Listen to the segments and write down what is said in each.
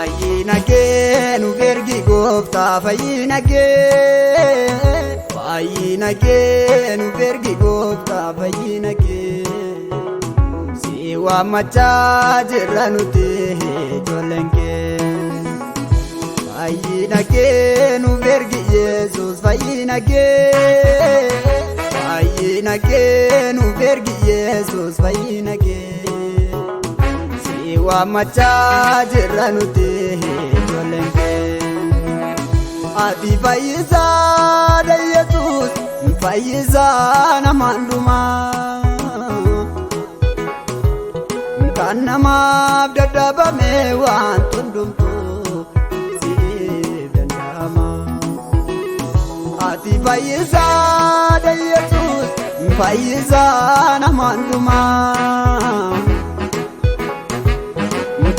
Fayyina kee nuuf ergi gooftaa, fayyina kee. Fayyina kee nuuf ergi gooftaa, fayyina kee. Si waammachaa jirra nuti ijoolleen kee. Fayyina kee nuuf ergi Yesuus, fayyina kee. Fayyina kee nuuf ergi Yesuus, fayyina kee. Si waammachaa jirra nuti ijoolleen kee. Ati fayyisaadha Yesuus, fayyisaa nama hundumaa. Kan namaaf dadhabame waan hundumtuu siif danda'ama. Ati fayyisaadha Yesuus, fayyisaa nama hundumaa.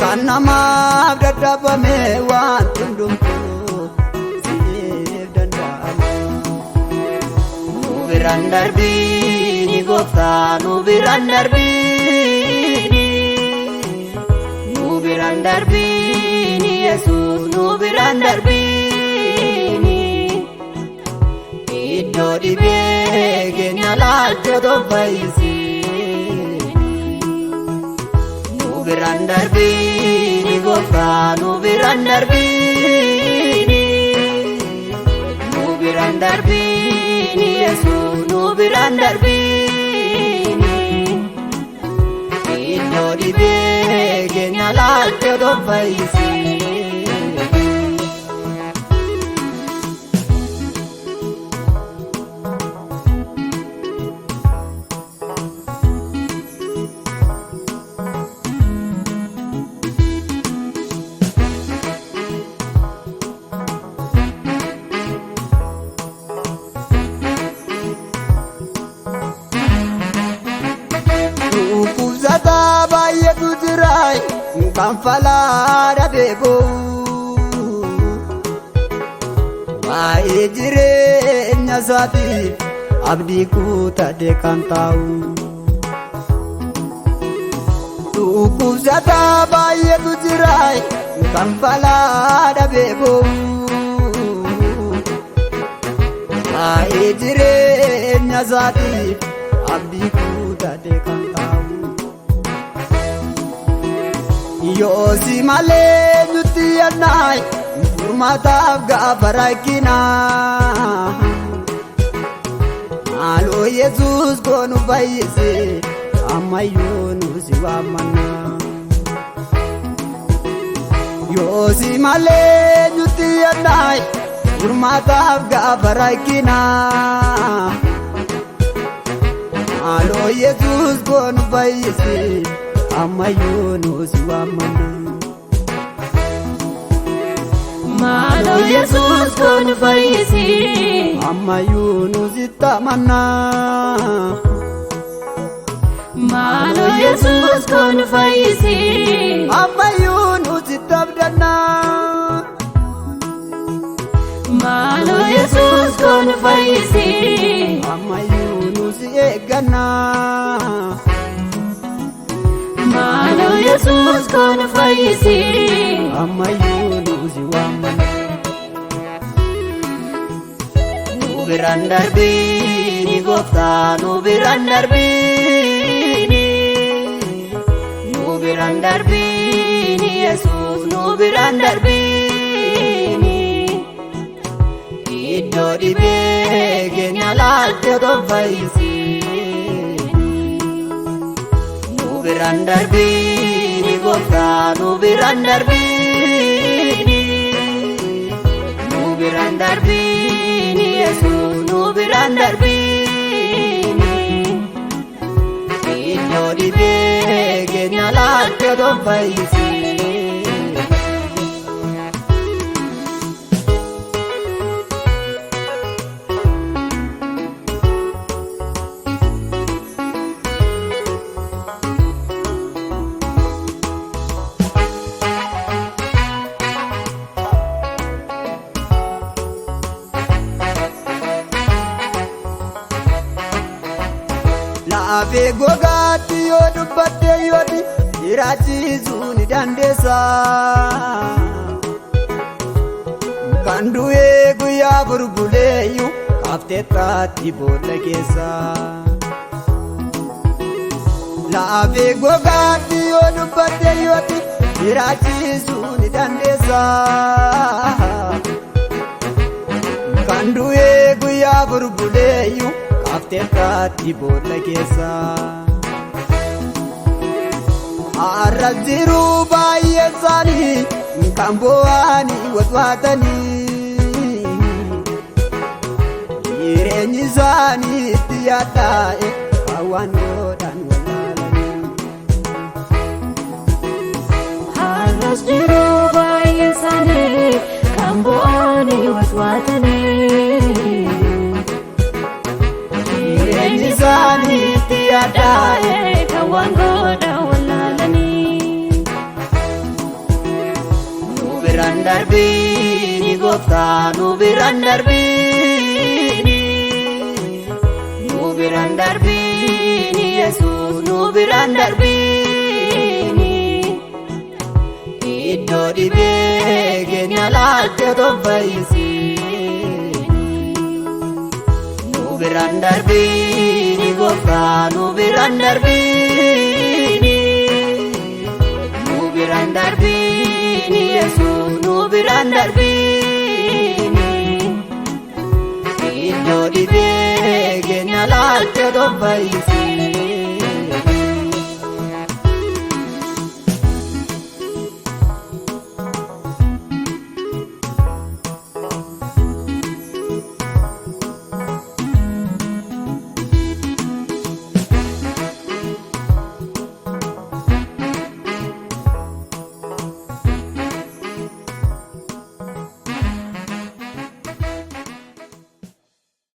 Kan namaaf dadhabame waan hundumtuu siif danda'ama. Nu biraan darbiini gooftaa, nu biraan darbiini. Nu biraan darbiini Yesuus, nu biraan darbiini. Iddoo dhibee keenya laaltee fayyisiini. Nu biraan darbiini gooftaa, nu biraan darbiini. Nu biraan darbiini Yesuus, nu biraan darbiini. Iddoo dhibee keenya laaltee fayyisiini. Dhukkubsataa baay'eetu jira kan falaa dhabee boo'u. Waa'ee jireenya isaatiif abdii kutatee kan taa'u. Dhukkubsataa baay'eetu jira kan falaa dhabee boo'u. Waa'ee jireenya isaatiif abdii kutatee kan taa'u. Yoosi malee nuti yaadnaay furmaataaf gaafa rakkinaa. Maaloo Yesuus koo nu fayyise, ammayyuu nu si waammanna. Yoosi malee nuti yaadnaay furmaataaf gaafa rakkinaa. Maaloo Yesuus koo nu fayyise, ammayyuu nu si waammanna. Maaloo Yesuus koo nu fayyisi. Ammayyuu nu sitti amanna. Maaloo Yesuus koo nu fayyisi. Ammayyuu nu sitti abdanna. Maaloo Yesuus koo nu fayyisi. Ammayyuu nu si eegganna. Maaloo Yesuus koo nu fayyisi. Ammayyuu nu si waammanna. Nu biraan darbiini gooftaa, nu biraan darbiini. Nu biraan darbiini Yesuus, nu biraan darbiini. Iddoo dhibee keenya laaltee fayyisiini. Nu biraan darbiini gooftaa, nu biraan darbiini. Nu biraan darbiini Yesuus, nu biraan darbiini. Iddoo dhibee keenya laaltee fayyisiini. Lafee gogaatti yoo dubbatte yooti jiraachisuu ni dandeessa. 4 buleeyyuu kaafteettaatti boolla keessa. Laafee gogaatti yoo dubbatte yooti jiraachisuu ni dandeessa. Kan du'ee guyyaa 4 buleeyyuu kaafteettaatti boolla keessa. Har'a jiru baay'ee isaanii kan bo'anii watwaatanii. Jireenyi isaanii itti yaaddaa'e kan waan godhan wallaalanii. Har'as jiru baay'een isaanii kan bo'anii watwaatanii. Jireenyi isaanii itti yaaddaa'e kan waan godhan wallaalanii. Nu biraan darbiini gooftaa, nu biraan darbiini. Nu biraan darbiini Yesuus, nu biraan darbiini. Iddoo dhibee keenya laaltee fayyisiini. Nu biraan darbiini gooftaa, nu biraan darbiini. Nu biraan darbiini Yesuus, nu biraan darbiini. Iddoo dhibee keenya laaltee fayyisiini.